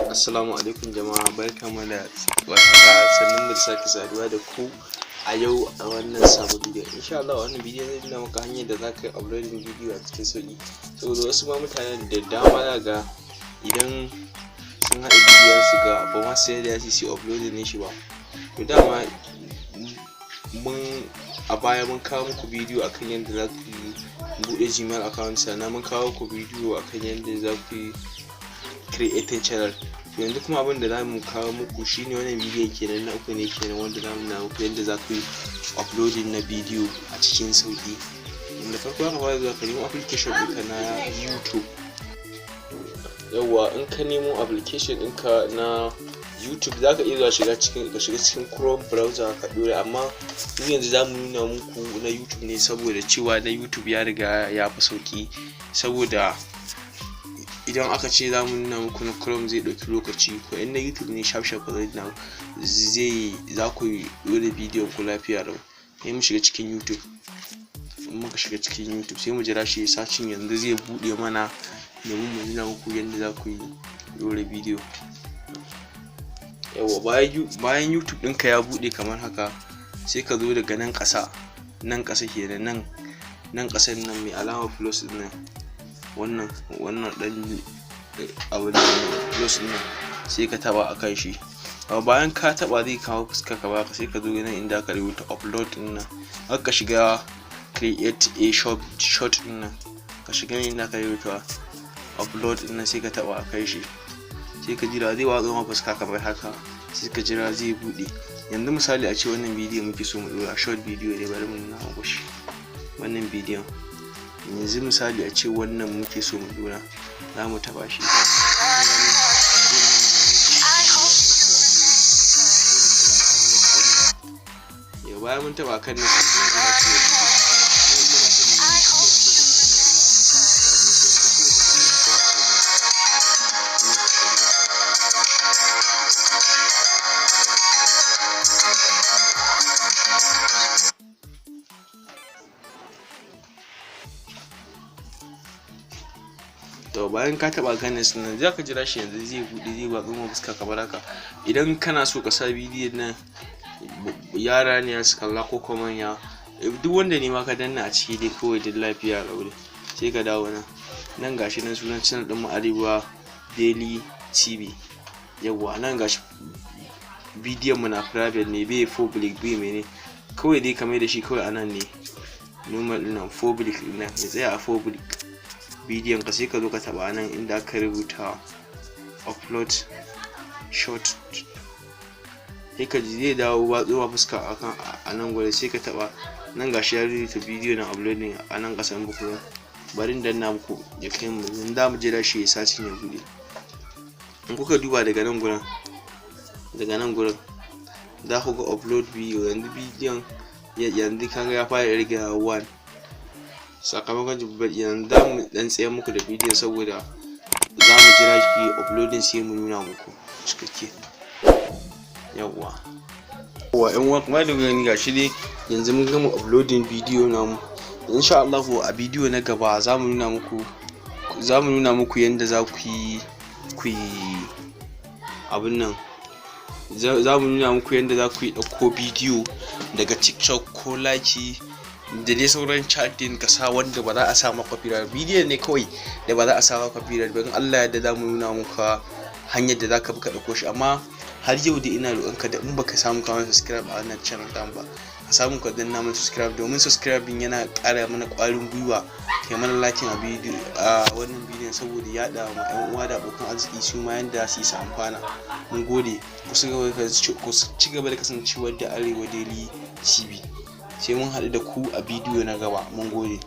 Assalamu alaikum jama'a, barkanmu da warhaka, sannunmu da sake saduwa da ku a yau a wannan sabon bidiyon. Insha Allah wannan bidiyon zai nuna maka hanyar da zaka yi uploading bidiyo a cikin sauƙi, saboda wasu ma mutanen da dama za ga idan sun haɗa bidiyo su ga ba ma su yadda za su yi uploading ɗin shi ba. To dama mun a baya mun kawo muku bidiyo akan yadda za ku yi buɗe Gmail account, sannan mun kawo muku bidiyo akan yadda za ku yi creating channel. To yanzu kuma abin da za mu kawo muku shine wannan bidiyon kenan, na uku ne kenan, wanda za mu nuna muku yadda za ku yi uploading na bidiyo a cikin sauƙi. Da farko za ka fara zuwa ka nemo application ɗinka na YouTube. Yawwa, in ka nemo application ɗinka na YouTube, za ka iya zuwa shiga cikin ka shiga cikin Chrome browser ka ɗora, amma mu yanzu za mu nuna muku na YouTube ne, saboda cewa na YouTube ya riga ya fi sauƙi, saboda idan aka ce za mu nuna muku na Chrome zai ɗauki lokaci. Ko in na YouTube ne, shaf shaf zai zai za ku ɗora bidiyon ku lafiya lau. Sai mu shiga cikin YouTube. In muka shiga cikin YouTube, sai mu jira shi searching. Yanzu zai buɗe mana domin mu nuna muku yadda za ku yi ɗora bidiyo. Yawwa, bayan YouTube ɗinka ya buɗe kamar haka, sai ka zo daga nan ƙasa, nan ƙasa kenan, nan ƙasan nan mai alamar plus ɗin nan, wannan ɗan abun plus ɗin nan, sai ka taɓa a kan shi. Bayan ka taɓa, zai kawo fuska ka baka. Sai ka zo nan inda aka rubuta upload ɗin nan, har ka shiga create a short ɗin nan, ka shiga nan inda aka rubuta upload ɗin nan, sai ka taɓa a kan shi. Sai ka jira, zai watso ma fuska kamar haka. Sai ka jira zai buɗe. Yanzu misali a ce wannan bidiyon muke so mu ɗora, short video ne, bari mu nuna muku shi. Wannan bidiyon, yanzu misali a ce wannan muke so mu ɗora, za mu taɓa shi. Yau bayan mun taɓa kan nan, sai mu jira shi ya buɗe. Nan muna so mu yi muna so mu danna. To bayan ka taɓa kan nan, za ka jira shi, yanzu zai buɗe, zai watso ma fuska kamar haka. Idan kana so ka sa bidiyon nan yara ne su kalla ko kuma manya, duk wanda ne ma ka danna a ciki dai kawai duk lafiya lau ne. Sai ka dawo nan. Nan gashi nan sunan channel ɗin mu, Arewa Daily TV. Yawwa, nan gashi bidiyon mu na private ne, bai public, bai mene, kawai dai ka mai da shi kawai a nan ne normal ɗin nan, public ɗin nan, ya tsaya a public bidiyon ka. Sai ka zo ka taɓa nan inda aka rubuta upload short, sai ka ji zai dawo watso ma fuska akan a nan gurin. Sai ka taɓa nan, gashi ya rubuta bidiyo na uploading a nan ƙasan muku. Bari in danna muku ya kai mu. Yanzu za mu jira shi ya searching ya buɗe. In kuka duba daga nan gurin, za ku ga upload video. Yanzu bidiyon, yanzu kaga ya fara irga 1 sakamakon. Yanzu za mu ɗan tsayar muku da bidiyon saboda za mu jira shi uploading, sai mu nuna muku cikakke. Yawwa wa ƴan uwa, kamar da gani, gashi dai yanzu mun gama uploading bidiyo namu. Insha Allahu a bidiyo na gaba za mu nuna muku yanda za ku yi abun nan, za mu nuna muku yanda za ku yi ɗauko bidiyo daga TikTok ko Likee da dai sauran chatting, ka sa wanda ba za a sa maka copyright. Bidiyon ne kawai da ba za a sa maka copyright ba. In Allah yadda za mu nuna muka hanyar da za ka bi ka ɗauko shi. Amma har yau dai ina roƙonka da in baka samu ka mana subscribe a wannan channel tamu ba, ka samu ka danna mana subscribe, domin subscribing yana ƙara mana ƙwarin gwiwa. Kai mana liking a bidiyo, a wannan bidiyon, saboda yaɗa ma ƴan uwa da abokan arziki su ma yanda za su yi su amfana. Mun gode. Ku ci gaba da kasancewa da Arewa Daily TV. Sai mun haɗu da ku a bidiyo na gaba. Mun gode.